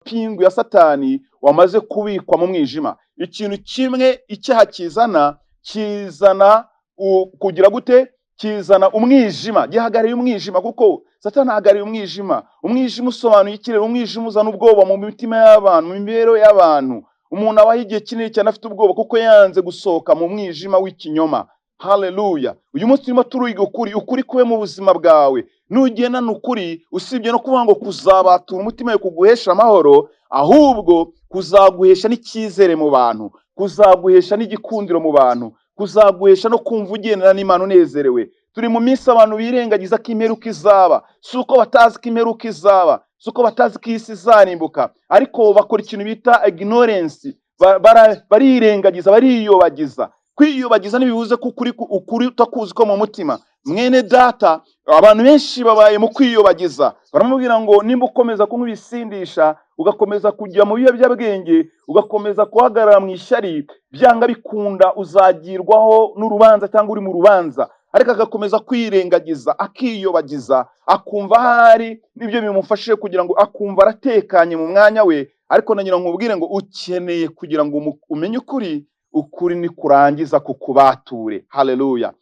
amapingu ya Satani, wamaze kubikwa mu mwijima. Ikintu kimwe icyaha kizana, kizana kugira gute? Kizana umwijima, gihagarariye umwijima, kuko Satani ahagarariye umwijima. Umwijima usobanuye ikirere. Umwijima uzana ubwoba mu mitima y'abantu, mu mibereho y'abantu. Umuntu abaho igihe kinini cyane afite ubwoba kuko yanze gusohoka mu mwijima w'ikinyoma. Haleluya! Uyu munsi turimo turiga ukuri. Ukuri kube mu buzima bwawe. Nugendana ukuri, usibye no kuvuga ngo kuzabatura umutima wawe, kuguhesha amahoro, ahubwo kuzaguhesha n'icyizere mu bantu, kuzaguhesha n'igikundiro mu bantu, kuzaguhesha no kumva ugendana n'Imana unezerewe. Turi mu minsi abantu birengagiza ko imperuka izaba. Si uko batazi ko imperuka izaba, si uko batazi ko isi izarimbuka, ariko bakora ikintu bita ignorance. Barirengagiza, bariyobagiza. Kwiyobagiza ntibivuze ko ukuri utakuzi ko mu mutima. Mwene data, abantu benshi babaye mu kwiyobagiza. Baramubwira ngo nimba ukomeza kunywa ibisindisha, ugakomeza kujya mu biyobyabwenge, ugakomeza guhagarara mu ishyari, byanga bikunda uzagirwaho n'urubanza cyangwa uri mu rubanza. Ariko agakomeza kwirengagiza, akiyobagiza, akumva ahari nibyo bimufashije kugira ngo akumva aratekanye mu mwanya we. Ariko nagira ngo nkubwire ngo ukeneye kugira ngo umenye ukuri. Ukuri nikurangiza kukubature. Haleluya!